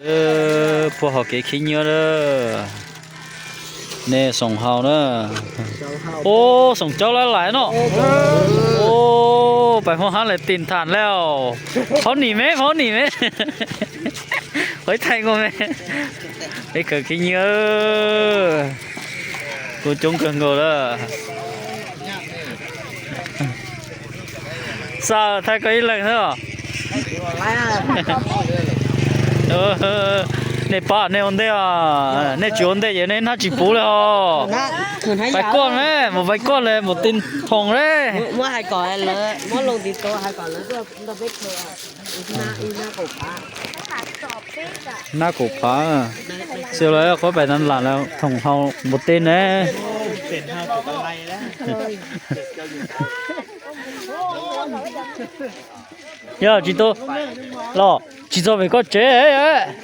Puag hauv kev khib nyiab na. Nej xoom haus na. Ub, xoom caub lab lais no. Ub, pais muaj hab lais tim tham lawm. Phaub nim me, phaub nim me. Peb thaij kuv me. Peb khaws khib nyiab. Kuj coob kawg nkaus lawm. Xav thaij koj ib leeg xwb os. Nej pab nej ua ntej os, nej tsis ua ntej ces nej hnab tsis puv li os. Pais koj ne, mus pais koj le mus ti thoom le. Hnab kaum phav, xyov lawv qhuav pais tas lam lawm thoom haus npua teb ne. Yog tsis tau los tsis txog pem koj tsev.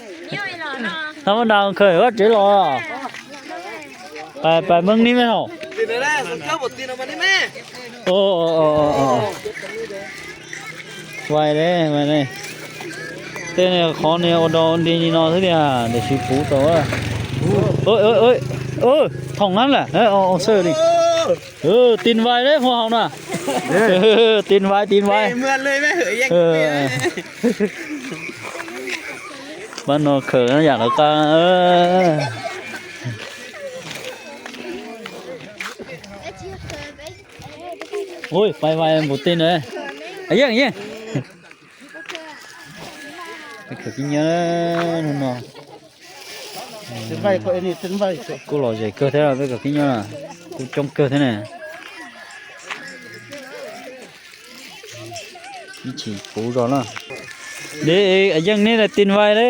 Hnab muab dag khaws koj tsev los. Pais meej nib me haum. Vais, vais, tej qhov niag ua dog ua dig li no xwb tiag, tiam sis puv tau. Thoom na lawm, xwb li. Tin vais le, hua haus na. Tin vais, tin vais. Pab no khaws yam lawv qab. Ui, pais vais npus tij na. Yeej, yeej. Peb khaws khib nyiab no. Kuj lom zem kawg thiab, peb khaws khib nyiab kuj coob kawg thiab ne. Ib chim puv zog na. Dej, yeej neb tin vais le.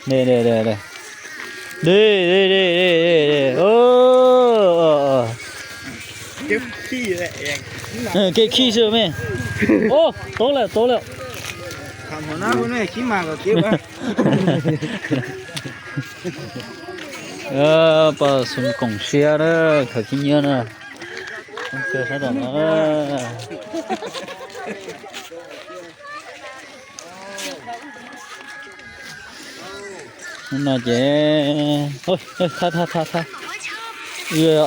Dej, dej, dej, dej. Kev khib xwb me. Tau lawm, tau lawm. Pog xum koom siab na, khaws khib nyiab na. Kawg sab tom no. Hnub no ces, thab, thab, thab, thab.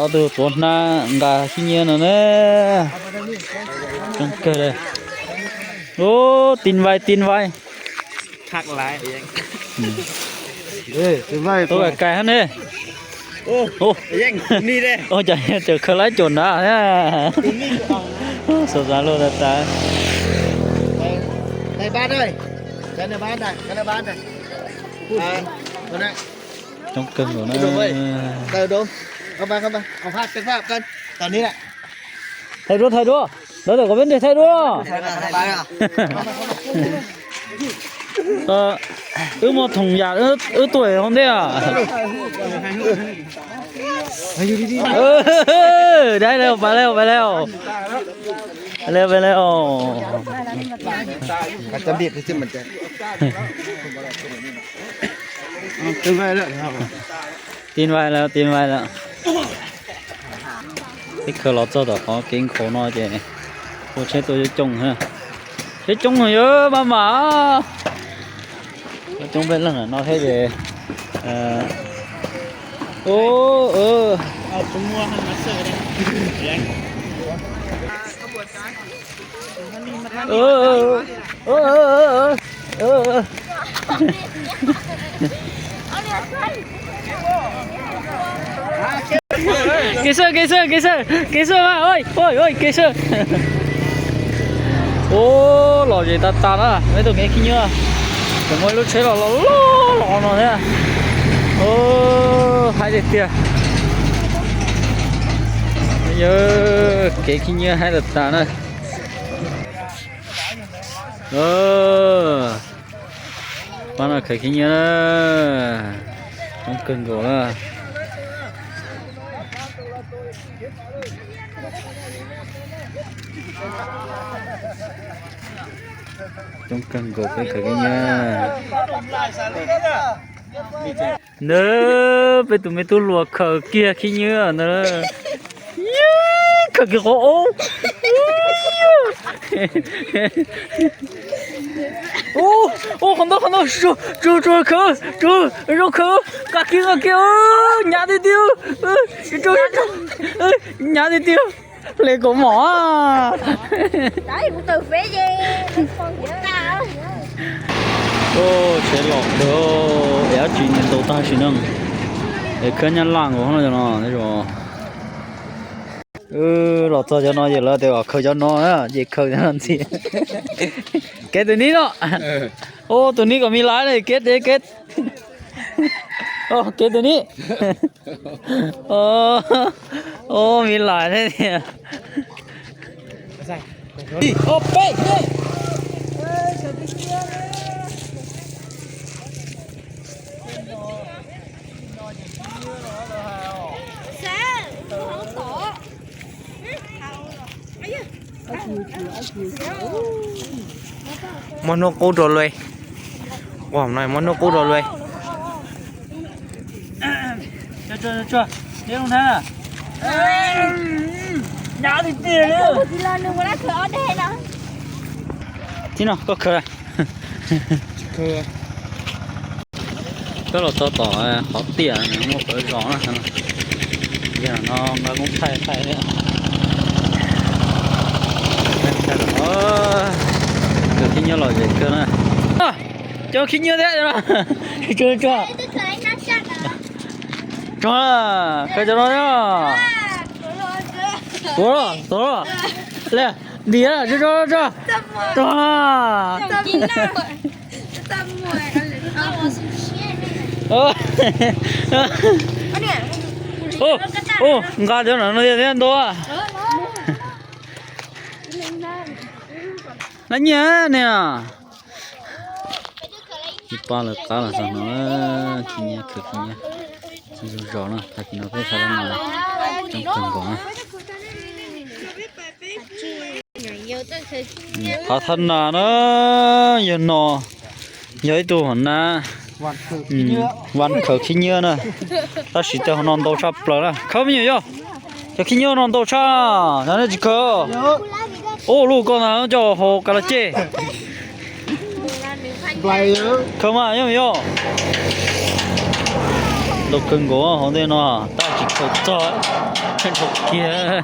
Ob tug tuav hnab nqa khib nyiab no na. Coob kawg li. Ub, tin vais, tin vais. Tau kais kais hab ne. Ua cas tseem khaws lab caum nrad. Xav xav luaj tas tas. Coob kawg nkaus na. Thaij duab, thaij duab, lawv kom peb nreg thaij duab. Wb muaj thoom yam wb tuaj hauv ntej. Dai le, pais le, pais le. Pais le, pais le. Tin vais lawm, tin vais lawm. Peb khaws los txog tom qhov kev nkhaus no ces ua tsheb tuaj coob coob, tsheb coob yog maj mam. Coob peb leeg no thiab ces. Kev xwb, kev xwb, kev xwb, kev xwb mas, oj, oj, oj, kev xwb. Ub, lom zem tas tas na, peb tus kev khib nyiab. Tseem muaj ib lub tsheb los los los los no thiab. Ub, haib tiag tiag. Yog kev khib nyiab haib tas tas na. Pab no khaws khib nyiab na. Coob kawg nkaus na. Coob kawg nkaus peb khaws khib nyiab. Ntawd peb tus me tub hluas khaws kiag khib nyiab ntawd. Khaws kiag qhov ub. Ub, ub, qhov ntau, qhov ntau, tsuag, tsuag, tsuag khawv, tsuag, zoo khawv, nqa kiag, nqa kiag, hnyav tiag tiag, tsuag, tsuag, hnyav tiag tiag, hle kaus mom. Tsheb los kawg, es dab tsi nws ntaus tag sim no, es khawb nyab laj nkaus no, cov no. Los txog cov no ces lawv tias kom khaws cov no na, ces khaws cov no ntxiv. Kev tus nib no. Ub, tus nib kom me lais, kev, kev, kev tus nib. Ub, me lais thiab tiag. Muab hnub qub rau luag. Ua no muab hnub qub rau luag. Thib no koj khaws. Koj los txog tom qhov tiam muaj pawv zos na. Yog no nqa koob thaij thaij thiab. Khaws khib nyiab los zem kawg na. Cov khib nyiab thiab no. Tsuag, tsuag, khaws cov no. Tuav, tuav, tuav. Ntiav, tsuag, tsuag, tsuag. Nqa cov no no thiab ntau. Nab nyiaj niag. Ib pab lawv qab los txog no, khib nyiab, khawv khib nyiab. Zoo zos na, tag kis no peb txhaj tau no coob kawg nkaus na. Qhov thab nas na, yog no, yog ib tug hom nas, vas khaws khib nyiab na, tab sis tej hauv no ntau tshaj plaws na, khawb me nyuam yog, cov khib nyiab no ntau tshaj, nej tsis khawb. Ub, lub ko ntag coj haus kas las ceg. Khawb mas yog yog. Ntau kawg nkaus hauv ntej no, tab tsis khaws txog, dhau kiag.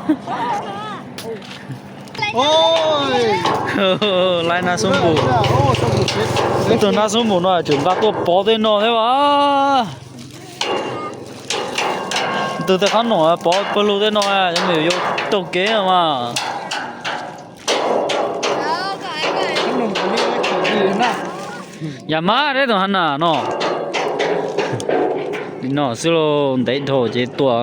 Laib nab xub npum, ib tug nab xub npum no tseem nqa tuaj pov tej no thiab as. Tus tej qab no pov pawg lug tej no, cov me nyuam yaus taug kev mas. Yam mab deb tus hab nas no. Li no xwb lauj, ntev dhau ces tua.